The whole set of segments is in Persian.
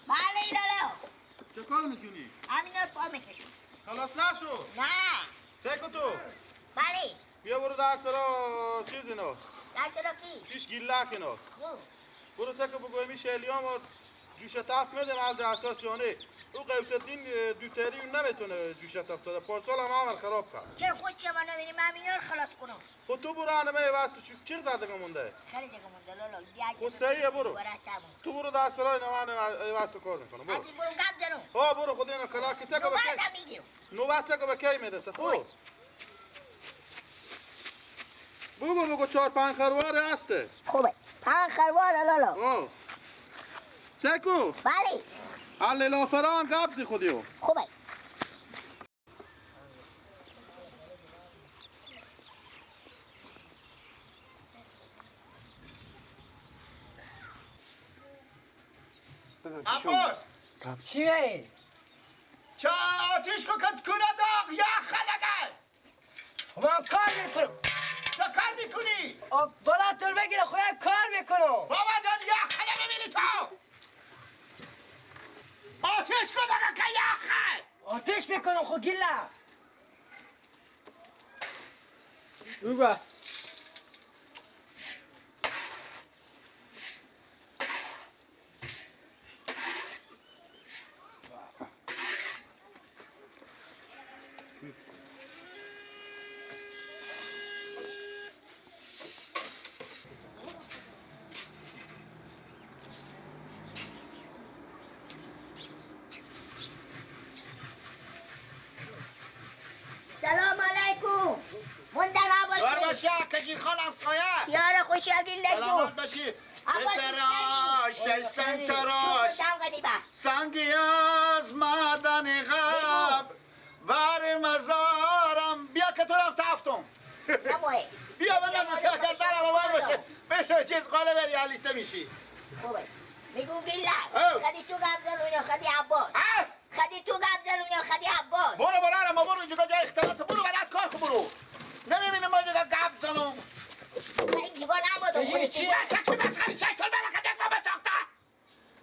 بله لالا. چه کار میکنی؟ همینا رو پا میکشم. خلاص نشو. نه. سکو تو. بله. بیا برو در سرا چیز اینا. در سرا کی؟ پیش گیلک اینا. برو سکو بگو می شلیام و جوش تف میدم از اساس یانه. او قیوسدین دوتری نمیتونه جوش تف داده. پارسال هم عمل خراب کرد. چرا خود چه ما نمیریم من اینا رو خلاص کنم. خود تو برو انمه واسه تو چه زده مونده؟ خیلی دیگه مونده لالا. خود سعیه برو. تو برو در سرای من واسه تو کار میکنم. برو. برو گپ زنم. ها برو خود اینا کلا کسه کو بکی. نوبت سکو بکی میدسه خب. بگو بگو 4 5 خروار هسته. خوبه. 5 خروار لالا. آه. سکو. بله. علی فران قبضی خودیو. خوبه. عباس چیه؟ چه آتیش کو کت کنه داغ یا خلقه. من کار میکنم. چه کار میکنی؟ بالا تو بگیره خودم کار میکنم. بابا جان یا خلقه میبینی تو؟ آتیش کن داغ که یا خل. آتیش میکنم خو گیله. بگو. سلام علیکم. مونده نباشی. کشیر خان همسایه. یار خوشحالی لگو. سلامت باشی. تراش ای سنگ تراش. سنگی از معدن غرب بر مزارم. بیا که تو رم تفتم. بیا بلند کردنم آور باشه. بشه چیز قاله بری علیسه میشی. خوبه. میگو بیلا. خدی تو قبضل اونیا خدی عباس. خدی تو قبضل اونیا خدی عباس. برو برو ما برو اینجا جای اختلاط برو بلد کار خو برو. نمیبینم ما اینجا قبض زنم. من اینجا نمادم. چی؟ چه مسخره شیطان بابا که بابا ساخته.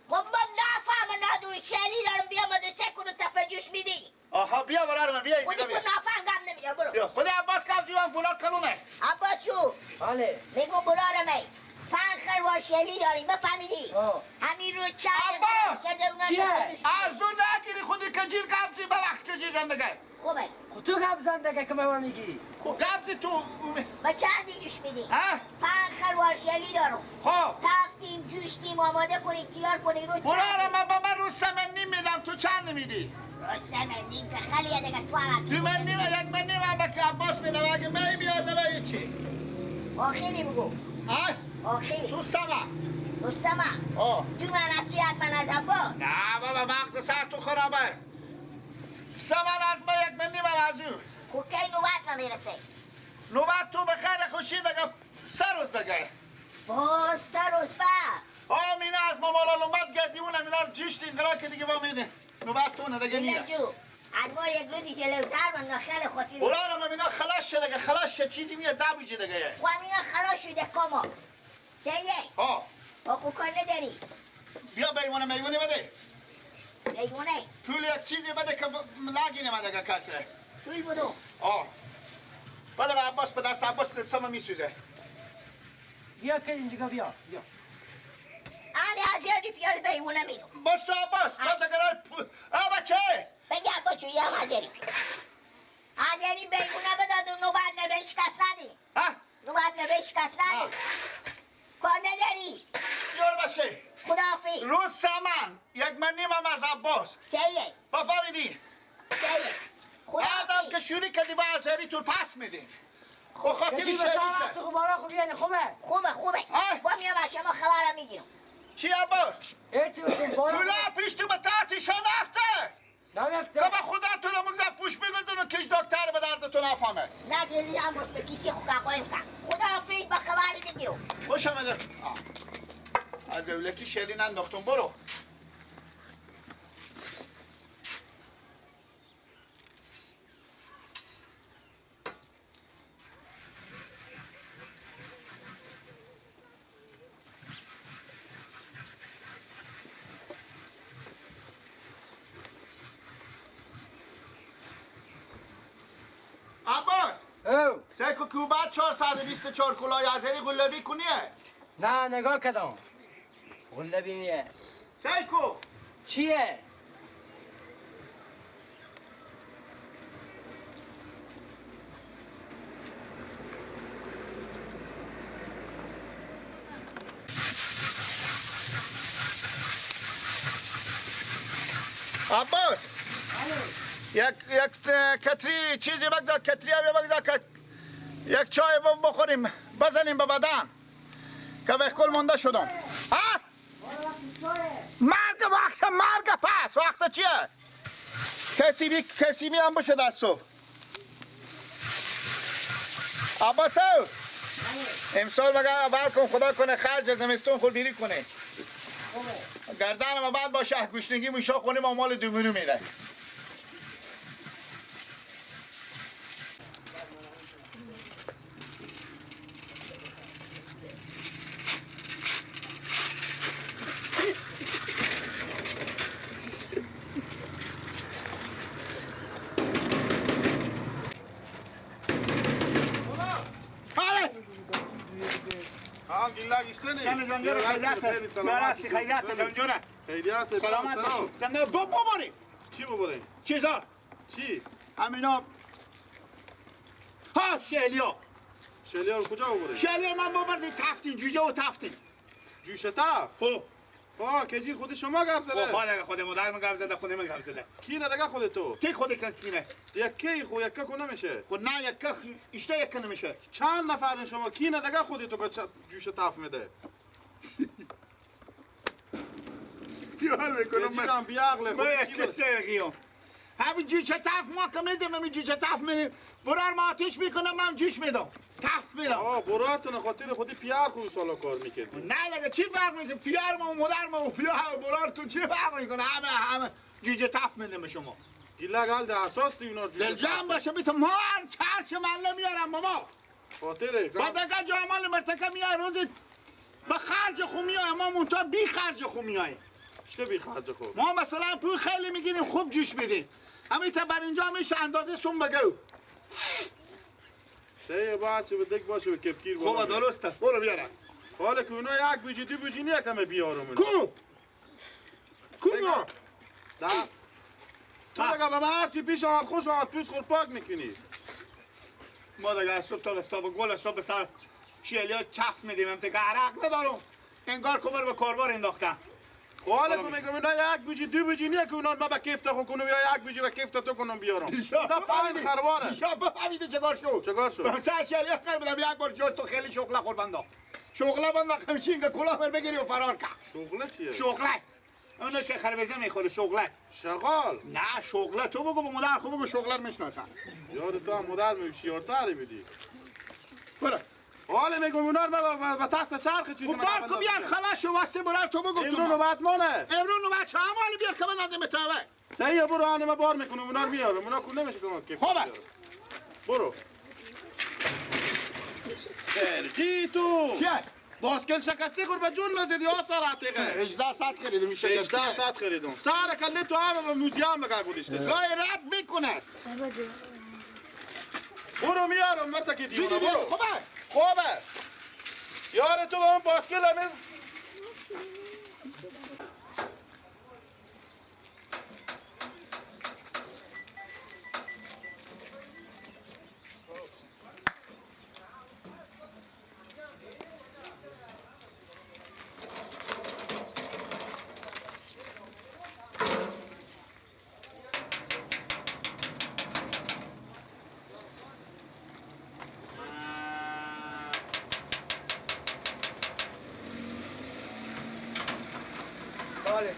خب من نفهم ندونی شلی دارم بیا ما سه کنو تفجوش میدی. آها بیا برو من بیا. خودی تو نفهم قبض نمیدم برو. بیا خود عباس قبض جوان بولار کلونه. عباس چو؟ بله. میگم برو می. 5 خروار شلی داریم بفهمیدی؟ همین رو چند عباس ارزون نگیری خودی کجیر قبضی به وقت کجیر زندگی. خوبه. خب تو قبض زندگی که ما میگی. خب قبضی تو ما چند جوش میدی؟ ها؟ 5 خروار شلی دارم. خب تفتیم جوشتیم آماده کنی تیار کنی رو چند. برو من رو 3.5 میدم تو چند میدی؟ رو 3.5 که خیلی دیگه تو هم 2.5 1.5 من به عباس میدم اگه می بیار نه چی. آخری بگو. آخری تو سما تو سما. آه 2 من از تو 1 من از عباس. نه بابا مغز سر تو خرابه. 3 من از ما 1.5 از او. خب کی نوبت ما میرسه؟ نوبت تو به خیر خوشی دیگه 3 روز دیگه. باز 3 روز بعد. آه مینا از ما مالا نوبت گردی اونم اینا جیشت اینقدر که دیگه ما میده. نوبت تو نه دیگه نیست. ادوار یک روزی جلوتر من خیلی خاطری. برارم اینا خلاص شده دیگه خلاص شده چیزی نیست دبوجه دیگه. خب اینا خلاص شده کاما. 3 1. ها. آخو کار نداری. بیا بیمونه میمونه بده. میمونه. پول یک چیزی بده که نگینه من دیگه کسه. پول بدو. آه. بده به عباس به دست عباس دستم میسوزه. بیا که اینجا بیا بیا. آنی از یاری پیال بیمونه میدم. باز تو عباس بعد دیگه آ بچه. بگه عباس چو یه هم حاضری. حاضری بیمونه بداد و نوبت نبه هیچ کس ندی. ها؟ نوبت نبه هیچ کس ندی. کار نداری. یار باشه. خداحافظ. روز سمن 1.5 از عباس. 3 1. بفهمیدی؟ 3 1. خداحافظ. بعدم که شوری کردی با ازهری تو پس میدیم. خب خاطری شری شه. تو بالا خوب یعنی خوبه. خوبه خوبه. با میام از شما خبرم میگیرم. چی عباس؟ هیچی تو بالا. پولا پیش تو به تحتشان افته. نمیفته. که به خدا تو رو مگذر پوش بیل بزن و کش دکتر به دردتون نفهمه. نه دلی عباس به کیسه خود قایم کن. خداحافظ با خبری میگیرم. خوش آمده. از اولکی شلی ننداختم برو. بگو. سیکو کوبت 424 کلاه ازری قلبی کنیه؟ نه نگاه کدام. قلبی نیه. سیکو. چیه؟ عباس یک کتری چیزی بگذار، کتری هم بگذار، یک چای بخوریم بزنیم به بدن که به کل مونده شدم. ها؟ مرگ وقت مرگ پس وقت چیه؟ کسی هم بشه از صبح. عباس امسال بگه اول کن خدا کنه خرج زمستون خود بیری کنه. گردن ما بعد باشه گوشنگی موشا خونه ما مال دومونو میده. خیریت سلامت باشی. زنده ببریم. چی ببریم؟ چیزا؟ چی؟ همینا. ها شلیا. شلیا رو کجا ببریم؟ شلیا من ببردی تفتین جوجه و تفتین. جوشه تفت؟ خب. ها کجی خود شما گپ زده؟ خب خود مادر من گپ زده، خود من گپ زده. کی نه دیگه خود تو؟ کی خود کینه؟ یکی خو یکه کو نمیشه. خود نه یکه ایشته یکه نمیشه. چند نفر شما کی نه دیگه خود تو که جوشه تفت میده؟ یار میکنم من بیعقل من که سرقیام همین جوشه تف ما که میدم، همین جوشه تف میدم برار ما آتیش میکنم، من جوش میدم تف میدم. آه برارتون خاطر خودی پیار خوب سالا کار میکردی. نه لگه چی فرق میکنه پیار ما و مادر ما و پیار برارتون چی فرق میکنه؟ همه همه جوجه تف میدم به شما. گیلگ حال ده اساس دی اونا دل جمع باشه بیت مار چرچ مله میارم بابا. خاطره بعد اگر جامال مرتکه میای روزی به خرج خو میای، ما مونتا بی خرج خو میای. چه بی خرج خو؟ ما مثلا پول خیلی میگیریم خوب جوش میدیم. همین تا بر اینجا میشه اندازه سوم بگو. سه باشه به دک باشه به کفگیر باشه. خوب درسته. برو بیارم. حالا که اونا یک بیجی دو بیجی نیه کمه بیارم. کو؟ کو؟ دا. تو دیگه به هر چی پیش آمد خوش آمد پوست خور پاک میکنی. ما دیگه از صبح تا به گل صبح سر شیلیا چف میدیم، هم دیگه عرق ندارم. انگار کمر به کاربار انداختم. حالا که میگم اینا یک بیجی دو بیجی نیه که اونا ما به کیفت خو کنم یا یک بیجی به کیفت تو کنم بیارم. نه پایین خرواره. دیشب بفهمیده چگار شد؟ چگار شد؟ سر شیلیا خر بدم یک بار جوش تو خیلی شغله خور بندا. شغله بندا همچین که کلاه بر بگیری و فرار کن. شغله چیه؟ شغله. اونو که خربزه میخوره شغله. شغال؟ نه شغله تو بگو به مادر خو بگو شغله رو میشناسن. یار تو هم مادر میشی یارتری میدی. برو. حالا میگم اونا رو به تخت چرخ چیزی من بار کو بیار خلاص شو واسه برار تو بگو. امرو نوبت مانه. امرو نوبت چه مالی بیار که من لازم توه. سعی برو آنه من بار میکنم اونا رو میارم. اونا کو نمیشه که خوبه. برو. سرگی تو. چیه؟ باسکل شکستی خور به جون نزدی آثار عتیقه. 18 ساعت خریدم میشه. 18 ساعت خریدم. سر کله تو هم به موزیم بگه بودیشته. جای رد میکنه. برو میارم مرتا که دیوانه برو. خوبه. خوبه. یار تو به اون باسکل همین.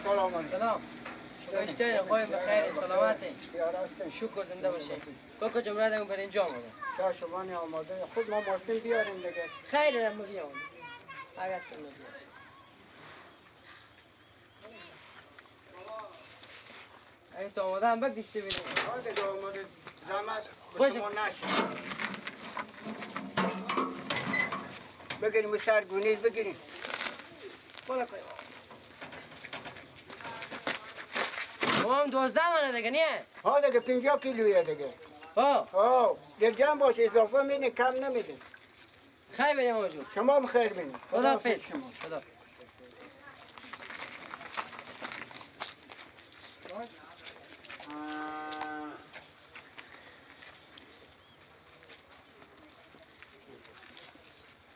سلام علیکم. سلام. شما خواهیم بخیر سلامتی. شکر زنده باشه. کوکو جمله دارم بر اینجا آمده. چا شما نه آماده خود ما ماستین بیاریم دیگه. خیر ما بیاریم. اگر سلام بیاریم. اگه تو آماده هم بگیشته بیدیم. آره آماده زحمت باشه. شما نشه. بگیریم سر گونیز بگیریم. بالا کنیم. ما هم 12 منه دیگه نیه؟ ها دیگه 50 کیلویه دیگه. ها. ها دلجان باش، اضافه میدین کم نمیدین. خیر بریم آقا جون. شما هم خیر بینید. خداحافظ شما. خدا.